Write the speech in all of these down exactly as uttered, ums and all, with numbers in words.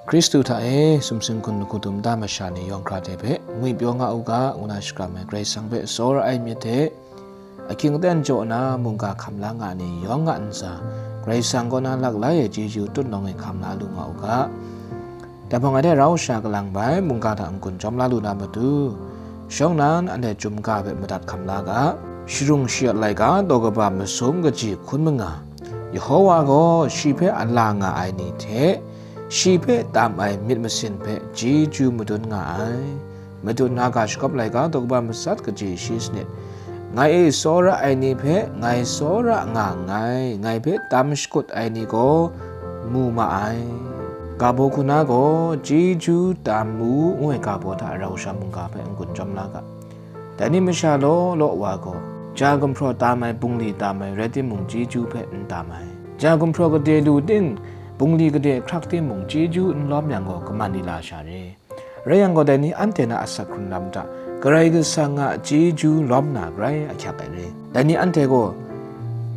Hkristu hta e sumsing hkun lahku dum nta masha ni yawng hkra hte hpe ngwipyaw nga u ga, ngu na shakram ai Karai Kasang hpe tsawra ai myit hte, ahkying aten jaw na mungga hkam la nga ni yawng a ntsa, Karai Kasang kaw na laklai ai chyeju tutnawng e hkam la lu nga u ga. Dai hpang, ngai hte rau sha kalang bai mungga hta n-gun jawm la lu na matu, shawng nnan anhte chyum ga hpe madat hkam la ga. Sharung shayawt laika daw kaba masum kaji hkun manga, Yehowa gaw shi hpe a la nga ai ni hte, shi hpe tam ai myit masin hpe chyeju madun nga ai. Madun na ga shagawp laika daw kaba matsat kaji shi sanit, ngai e tsawra ai ni hpe ngai tsawra nga nngai, ngai hpe tam shakut ai ni gaw mu ma ai. Ga baw hku na gaw, chyeju tam mu, ngu ai ga baw hta rau sha mungga hpe n-gun jawm la ga. Dai ni masha law law wa gaw, ja gumhpraw tam ai, bungli tam ai, rai timung, chyeju hpe n tam ai. Ja gumhpraw gade lu ting, bungli gade hkrak timung, chyeju n lawm yang gaw, kaman lila sha re. Rai yang gaw, dai ni anhte na asak hkrun lam hta Karai Kasang a chyeju lawm na grai ahkyak ai re. Dai ni anhte gaw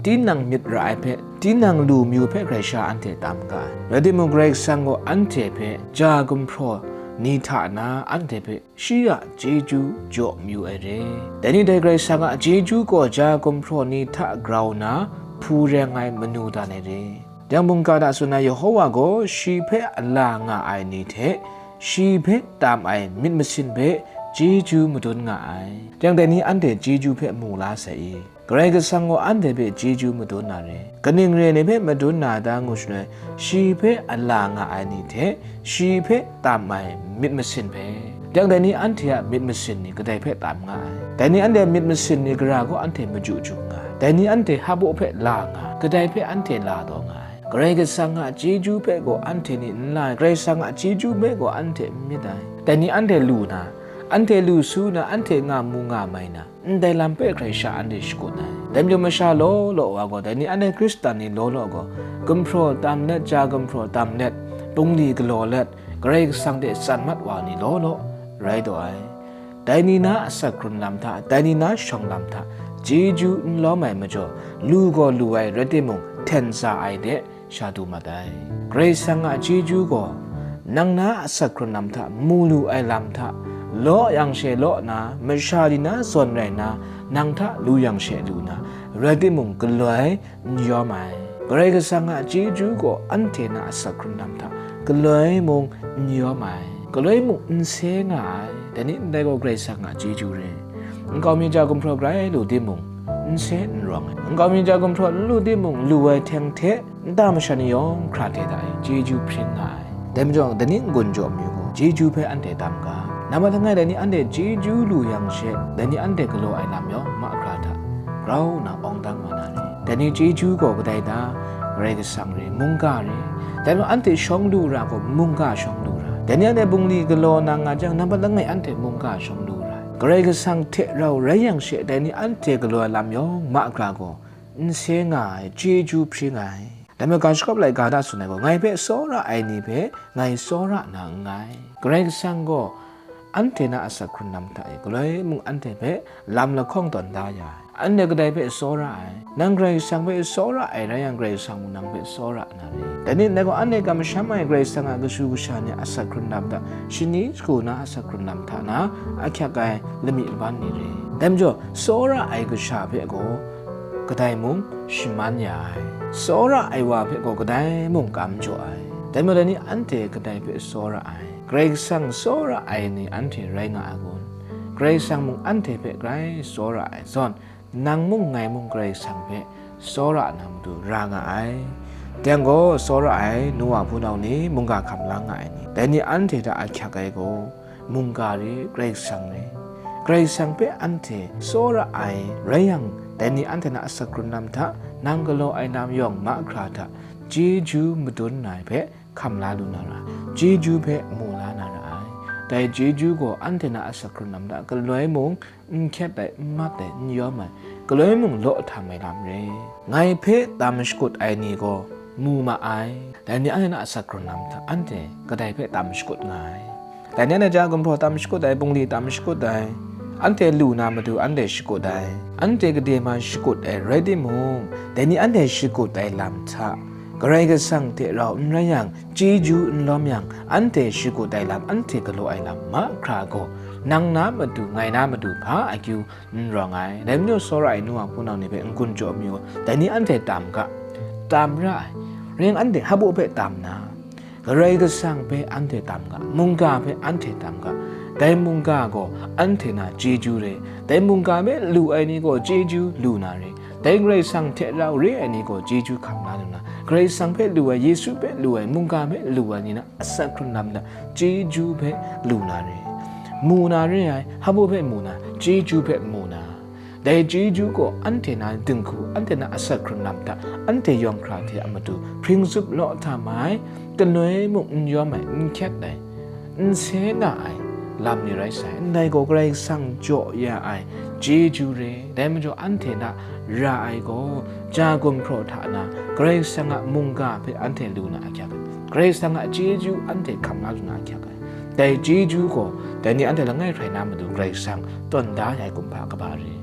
tinang myit ra ai hpe, tinang lu mayu hpe grai sha anhte tam ga ai. Rai timung, Karai Kasang gaw anhte hpe ja gumhpraw ni hta na anhte hpe shi a chyeju jaw mayu ai re. Dai ni dai Karai Kasang a chyeju gaw ja gumhpraw ni hta grau na hpu reng ai manu dan ai re. Yang mungga hta tsun ai Yehowa gaw shi hpe a la nga ai ni hte, shi hpe tam ai myit masin hpe chyeju madun nga ai. Yang dai ni anhte chyeju hpe mu la sai i? Karai Kasang gaw anhte hpe chyeju madun na re. Kaning re ai ni hpe madun na ta ngu shaloi, shi hpe a la nga ai ni hte, shi hpe tam ai myit masin hpe. Yang dai ni anhte a myit masin ni kadai hpe tam nga ai? Dai ni anhte myit masin ni gara gaw anhte maju jum nga ai. Dai ni anhte hpaw hpe la nga ai, kadai hpe anhte la taw nga ai? Karai Kasang a chyeju hpe gaw anhte ni n la ai, Karai Kasang a chyeju hpe gaw anhte n myit ai. Dai ni anhte lu na, anhte lu su na, anhte nga mu nga mai na, ndai lam hpe grai sha anhte shakut ai. Dai majaw masha law law wa gaw, dai ni anhte Hkristan ni law law gaw, gumhpraw tam let, ja gumhpraw tam let, bungli galaw let, Karai Kasang hte tsan mat wa ni law law rai taw ai. Dai ni na asak hkrun lam hta, dai ni na shawng lam hta, chyeju n lawm ai majaw, lu gaw lu ai rai timung, hten za ai de sha du mat ai. Karai Kasang a chyeju gaw, nang na asak hkrun lam hta, mu lu ai lam hta, law yang she law na, masha ni na zawn rai na, nang hta lu yang she lu na, rai timung, galoi n yawm ai. Karai Kasang a chyeju gaw anhte na asak hkrun lam hta galoi mung n yawm ai, galoi mung n se nga ai. Dai ni ndai gaw Karai Kasang a chyeju re. Nkau mi ja gumhpraw grai lu timung, n se n rawng ai. Nkau mi ja gumhpraw n lu timung, lu ai hteng hte nta masha ni yawng hkra hte hta e chyeju hpring nga ai. Dai majaw, dai ni n-gun jaw mayu gaw, chyeju hpe anhte tam ga. Nambat langai, dai ni anhte chyeju lu yang she, dai ni anhte galaw ai lam yawng mahkra hta grau nna awng dang wa na re. Dai ni chyeju gaw kadai ta? Karai Kasang re, mungga re. Dai majaw, anhte shawng lu ra gaw, mungga shawng lu ra. Dai ni anhte bungli galaw na nga jang, nambat langai anhte mungga shawng lu ra. Karai Kasang hte rau rai yang she, dai ni anhte galaw ai lam yawng mahkra gaw, n se nga ai, chyeju hpring ai. Dai majaw, ga shagawp laika hta tsun ai gaw, ngai hpe tsawra ai ni hpe ngai tsawra na nngai. Karai Kasang gaw anhte na asak hkrun lam hta e galoi mung anhte hpe lam lahkawng tawn da ya ai. Anhte kadai hpe tsawra ai? Nang Karai Kasang hpe tsawra ai rai yang, Karai Kasang mung nang hpe tsawra na re. Dai ni ndai gaw, anhte kamsham ai Karai Kasang a kashu kasha ni asak hkrun lam hta, shani shagu na asak hkrun lam hta na ahkyak ai lamik laban ni re. Dai majaw, tsawra ai kasha hpe gaw kadai mung shaman ya ai, tsawra ai wa hpe gaw kadai mung kam jaw ai. Dai majaw, dai ni anhte kadai hpe tsawra ai? Karai Kasang tsawra ai ni anhte rai nga ai kun? Karai Kasang mung anhte hpe grai tsawra ai zawn, nang mung ngai mung Karai Kasang hpe tsawra na matu ra nga ai. Dai gaw, tsawra ai nu wa hpunau ni, mungga hkam la nga ai ni, dai ni anhte hta ahkyak ai gaw, mungga re, Karai Kasang re. Karai Kasang hpe anhte tsawra ai rai yang, dai ni anhte na asak hkrun lam hta, nang galaw ai lam yawng mahkra hta, chyeju madun na ai hpe hkam la lu na ra, chyeju hpe mu la na ra ai. Dai chyeju gaw anhte na asak hkrun lam hta galoi mung n hkyet ai, n mat ai, n yawm ai, galoi mung law htam ai lam re. Ngai hpe tam shakut ai ni gaw mu ma ai. Dai ni anhte na asak hkrun lam hta anhte kadai hpe tam shakut nga ai? Dai ni anhte ja gumhpraw tam shakut ai, bungli tam shakut ai, anhte lu na matu anhte shakut ai, anhte gade ma shakut ai rai timung, dai ni anhte shakut ai lam hta Karai Kasang hte rau n rai yang, chyeju n lawm yang, anhte shagu tai lam, anhte galaw ai lam mahkra gaw, nang na matu, ngai na matu hpa akyu n rawng ai. Dai majaw, tsawra ai nu wa hpunau ni hpe n-gun jaw mi u, dai ni anhte tam ga, tam ra ai. Ring anhte hpaw hpe tam na, Karai Kasang hpe anhte tam ga, mungga hpe anhte tam ga. Dai mungga gaw anhte na chyeju re, dai mungga hpe lu ai ni gaw chyeju lu na re, dai Karai Kasang hte rau re ai ni gaw chyeju hkam la lu na, Karai Kasang hpe lu ai, Yesu hpe lu ai, mungga hpe lu ai ni na asak hkrung lam da, chyeju hpe lu na re, mu na re ai, hpaw hpe mu na, chyeju hpe mu na. Dai chyeju gaw anhte na dinghku, anhte na asak hkrung lam hta, anhte yawng hkra hte a matu hpring zup law hta mai, kanoi mung n yawm ai, n hkyet ai, n se nga ai lam ni rai sai. Ndai gaw Karai Kasang jaw ya ai chyeju re. Dai majaw anhte na ra ai gaw, ja gumhpraw hta na Karai Kasang a mungga hpe anhte lu na ahkyak ai, Karai Kasang a chyeju anhte hkam la lu na ahkyak ai. Dai chyeju gaw, dai ni anhte langai hprai na matu Karai Kasang tawn da ya ai kumhpa kaba re.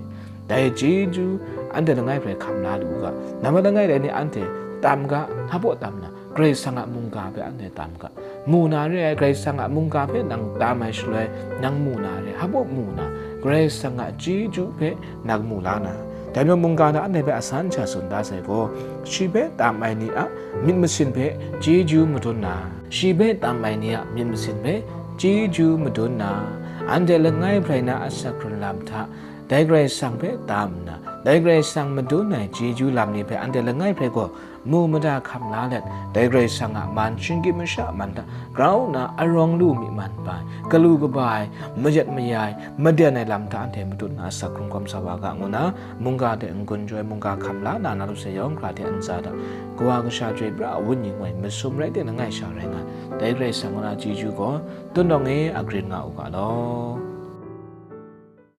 Dai chyeju anhte langai hprai hkam la lu u ga, nambat langai dai ni anhte tam ga, hpaw tam na, Karai Kasang a mungga hpe anhte tam ga, mu na re ai, Karai Kasang a mungga hpe nang tam ai shaloi, nang mu na re, hpaw mu na, Karai Kasang a chyeju hpe nang mu la na. Dai majaw mungga na anhte hpe asan sha tsun da sai gaw, shi hpe tam ai ni a myit masin hpe chyeju madun na, shi hpe tam ai ni a myit masin hpe chyeju madun na, anhte langai hprai na asak hkrung lam hta, dai Karai Kasang hpe tam nna, dai Karai Kasang madun ai chyeju lam ni hpe anhte langai hprai gaw mu mada hkam la let, dai Karai Kasang a man shinggyim masha man hta grau nna arawng lu mi man bai, galu kaba ai, mayat maya ai, maden ai lam hta anhte matut nna asak hkrung hkawm sa wa ga ngu na, mungga hte n-gun jaw ai, mungga hkam la na, na lu sai yawng hkra hte ntsa hta, Kawa Kasha Chyoi Pra a Wenyi ngoi masum rai timung, langai sha rai nga ai, dai Karai Kasang a chyeju gaw tun dawng e agrin nga u ga law.